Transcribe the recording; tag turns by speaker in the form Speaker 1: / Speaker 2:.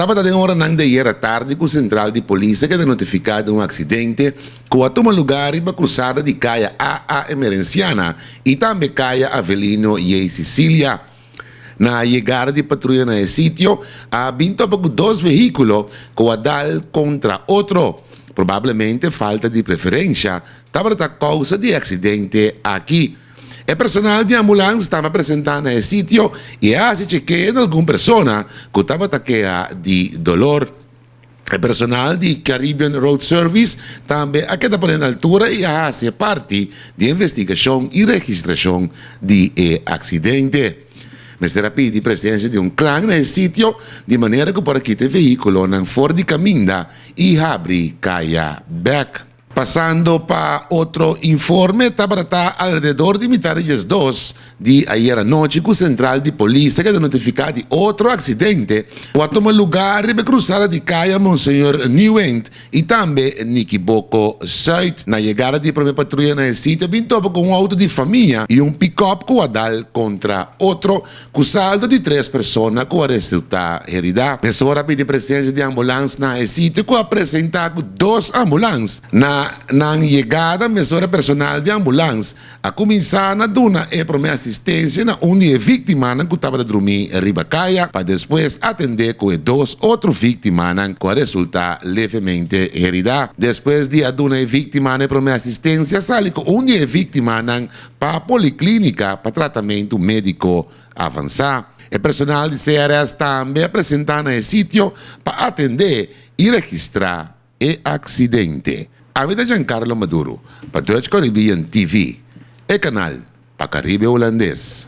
Speaker 1: Tabata den oranan di ayera tardi ku sentral di polis a keda notifiká di un aksidente ku a tuma lugá riba krusada di Kaya AA Emerenciana i tambe Kaya Avelino J. Cecilia. Na yegada di patruya na e sitio a bin topa ku dos vehíkulo ku a dal kontra otro. Probablemente falta di preferensha tabata kousa di e aksidente aki. E personal di ambulans taba presentá na e sitio i a hasi chekeo di algun persona ku tabata keha di dolor. E personal di Caribbean Road Service tambe a keda pone na altura i a hasi e parti di e investigashon i registrashon di e aksidente. Mester a pidi presensia di un kran na e sitio di manera ku por a kita e vehíkulonan for di kaminda i habri kaya bèk. Pasando pa otro informe, tabata ta alrededor di mitar di 12 di ayer anochi ku sentral di polis a keda notifiká di otro aksidente ku a tuma lugá riba e krusada di kaya Monseñor Nieuwindt i tambe Nikiboko Zuid. Na yegada di e promé patruya na e sitio a bin topa ku un outo di famia i un pikòp ku a dal kontra otro Ku saldo di tres persona ku a resultá heridá. Mesora a pidi presensia di ambulans na e sitio ku a presentá ku dos ambulans. Na nan yegada mesora personal di ambulans a kuminsá na duna e promé asistensia na un di e víktimanan ku tabata drumí riba kaya pa despues atendé ku e dos otro víktimanan ku a resultá levemente heridá. Despues di a duna e víktimanan e promé asistensia a sali ku un di e víktimanan pa poliklinika pa tratamentu médiko avansá. E personal di CRS tambe a presentá na e sitio pa atendé i registrá e aksidente. Ami ta Giancarlo Maduro pa Dutch Caribbean TV, e kanal pa Karibe Hulandes.